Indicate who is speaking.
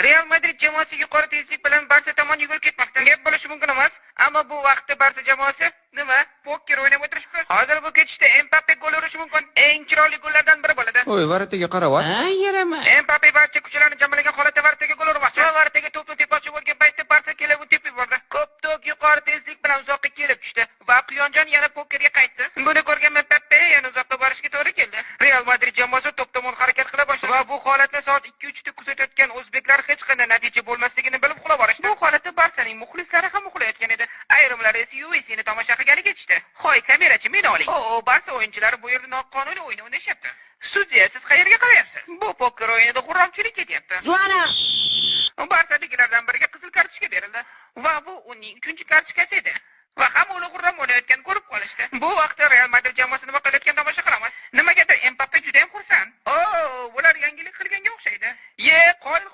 Speaker 1: Real Madrid jamoasi yuqori tezlik bilan Barsa tomon yugurib ketmoqda. Gap bo'lishi mumkin emas, ammo bu vaqtda Barsa jamoasi nima? Poker o'ynab o'tirishibdi. Hozir bu ketishda Mbappe gol urishi mumkin. Eng chiroyli gollardan biri bo'ladi.
Speaker 2: Oy, ворота ga qarawat.
Speaker 3: Ha, yarama.
Speaker 1: Mbappe barcha kuchlarini jamlagan holatda ворота ga gol urmoqchi. Va ворота ga to'pni tepmoqchi bo'lgan paytda Barsa kelib uni tepib yubordi. Ko'p to'p yuqori tezlik bilan uzoqqa kelib tushdi va Quyonjon yana pokerga qaytdi. Buni ko'rgan Mbappe yana uzoqqa borishga to'g'ri keldi. Real Madrid jamoasi to'p tomon harakat qila boshladi va bu holatni soat 2-3 da kuzatayotgan o'zbeklar hech qanday natija bo'lmasligini bilib uxlab olishdi. Bu holatda Barsaning muxlislari ham uxlayotgan edi. Ayrimlari esa UFC'ni tomosha qilgani ketishdi. Hoy, kamerachi, meni oling. O, Barsa o'yinchilari bu yerda noqonuniy o'yin o'ynashyapti. Sudya, siz qayerga qarayapsiz? Bu poker o'yinida g'urromchilik ketyapti.
Speaker 3: Zuana.
Speaker 1: Barsadagilardan biriga qizil kartochka berildi va bu uning uchinchi kartochkasi edi. Va hamma uni g'urram o'ynayotganini ko'rib qolishdi. Bu vaqtda